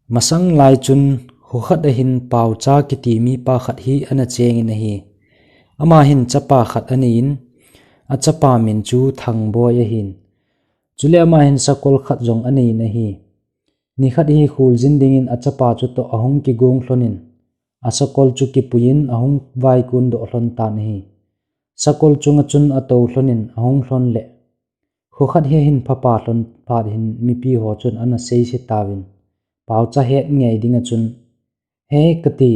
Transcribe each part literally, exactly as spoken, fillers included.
Masang lai chun, kho khat ahin Paocha kiti mipa khat hi ana chengin ahi. Ama hin chapa khat aneiyin, achapa min chu Thangboi ahin. Chule ama hin sakol khat jong aneiyin ahi. Nikhat hi kholjin dingin achapa chutoh ahung kigong lhonin, asakol chu kipuiyin ahung vaikun doh lhon tan ahi. Sakol chunga chun atou lhonin ahung lhon le, kho khat hi ahin phapa lhon phat hin mipi ho chun ana seise tauvin, Paocha het ngei dinga chun, "He," kati,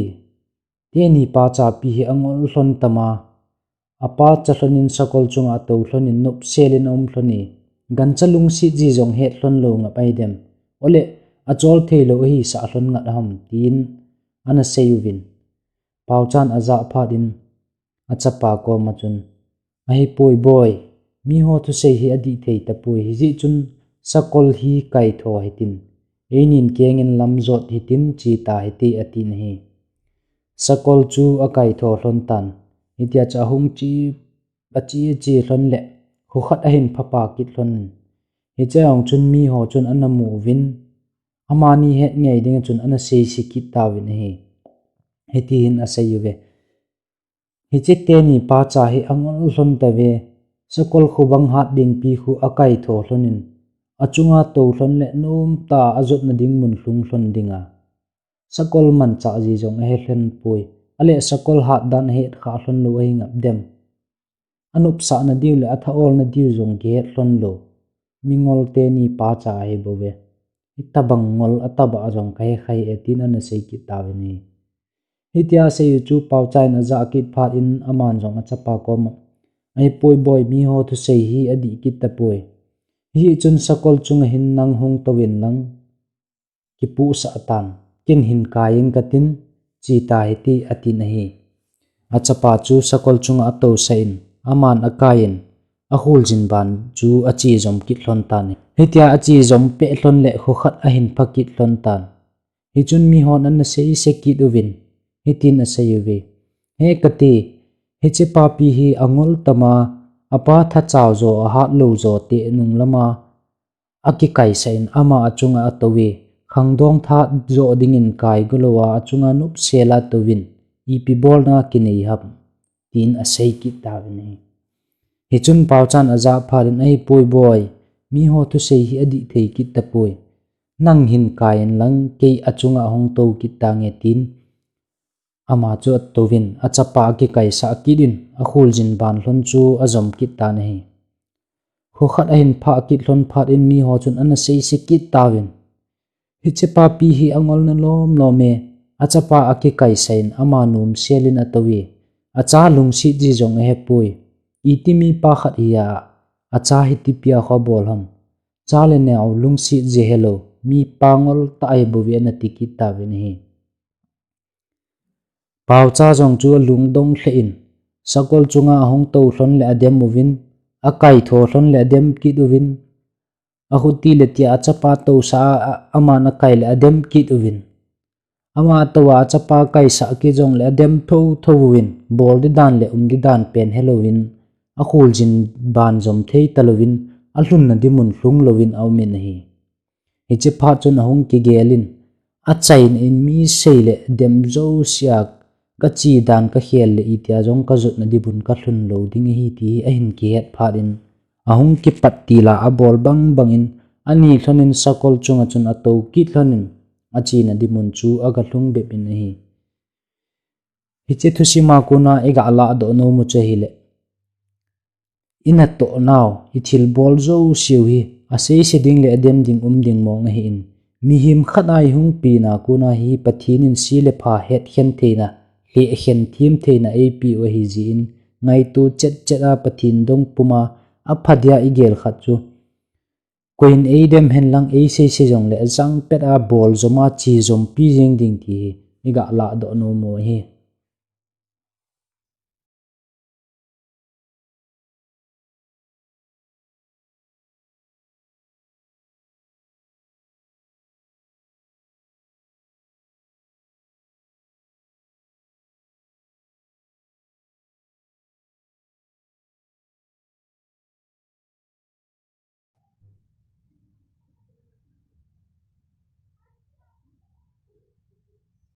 "teni pacha pi hi angol lhon tama, apa cha lhonin sakol chunga atou lhonin nopselin aum lhon e, gancha lungset ji jong het lhon lou ngap ahi dem, ole achol thei lou ahi sah lhon ngat ham," tin ana sei uvin. Paochan ajah phat in achapa koma chun, "Ahipoi boi, miho thusei hi adih thei tapoi, hijeh chun sakol hi kaitho hitin, einin kengin lam jot hitin, che ta hite," atin ahi. Sakol chu akaitho lhon tan, hitia chu ahung che, ache che lhon le, kho khat ahin phapa kit lhonin. Hiche jong chun miho chun ana mu uvin, amani het ngei dinga chun ana seise kit tauvin ahi. Hiti hin asei uve. Hiche teni pacha hi angol lhon tave, sakol khu bang hat ding pi khu akaitho lhonin, achunga tou lhon le nomtah a ajotna ding mun lhung lhon dinga, sakol manchah ji jong ahe lhon poi, ale sakol hat dan ahet kha lhon lou ahi ngap dem. Anopsahna diu le athaolna diu jong kihet lhon lou. Mingol teni pacha ahi bouve. Hitabang ngol atobang jong kahe kha e, tin ana sei kit tauvin ahi. Hitia asei u chu Paocha in ajah kit phat in aman jong achapa koma, "Ahipoi boi, miho thusei hi adih kit tapoi. Hijeh chun sakol chunga hin nang hung touvin lang, kipuisah tan, ken hin kai ing katin, che ta hite," atin ahi. Achapa chu sakol chunga atousah in, aman akaiyin, akholjin ban chu ache jom kit lhon tan ahi. Hitia ache jom peh lhon le kho khat ahin pha kit lhon tan. Hichun mihon ana seise kit uvin, hitin asei uve. "He," kati, "hiche papi hi angol tama, apa thachao jo ahat lou jo te nung lama akikaisah in ama achunga atouve, khangdong tha jo dingin kai golou a achunga nopsel a atouvin, ipi bolna kinei ham," tin asei kit tauvin ahi. Hichun Paochan ajah phat in, "Ahipoi boi, miho thusei hi adih thei kit tapoi. Nang hin kai in lang kei achunga hung tou kit tange," tin ama chu atouvin, achapa akikaisah kit in, akholjin ban lhon chu ajom kit tan ahi. Kho khat ahin pha kit lhon phat in miho chun ana seise kit tauvin, "Hiche papi hi angolna lom lom e, achapa akikaisah in ama nomsel in atouve, acha lungset ji jong ahepoi. Iti mipa khat hia, acha hiti pia kho bol ham. Cha le neo lungset ji helou, mipa ngol tah ahi bouve," ana ti kit tauvin ahi. Paocha jong chu alungdong lheh in, sakol chunga ahung tou lhon le adem uvin, akaitho lhon le adem kit uvin, ahuti le tia achapa tousah a, a, aman akai le adem kit uvin. Ama tou a achapa kaisah kit jong le adem thotho uvin, bol di dan le um di dan pen helouvin, akholjin ban jom thei talouvin, alhunna di mun lhung louvin aumin ahi. Hiche phat chun ahung kigel in, achaina in mi sei le dem jousea kache dan kakhel le itia jong kajotna di mun kalhun lou ding ahi ti hi ahin kihet phat in, ahung kipat til a abol bang bang in, ani lhon in sakol chunga chun atou kit lhon in, achena di mun chu aga lhung bep in ahi. Hiche thusim a kona iga lahdoh nom u chu ahile, inatoh nau, ithilbol jouseu hi, aseise ding le adem ding um ding mong ahin, mihem khat a ihung pina kona hi Pathen in se le pha hetkhen theina, lhehkhen them theina eipeh u ahi jeh in, ngaito chet chet a Pathen dong puma, apha dia igel khat chu, koiin eidem hen lang eiseise jong le, ajang pet a bol jom a che jompi jeng ding ti hi, iga lahdoh nom u ahi.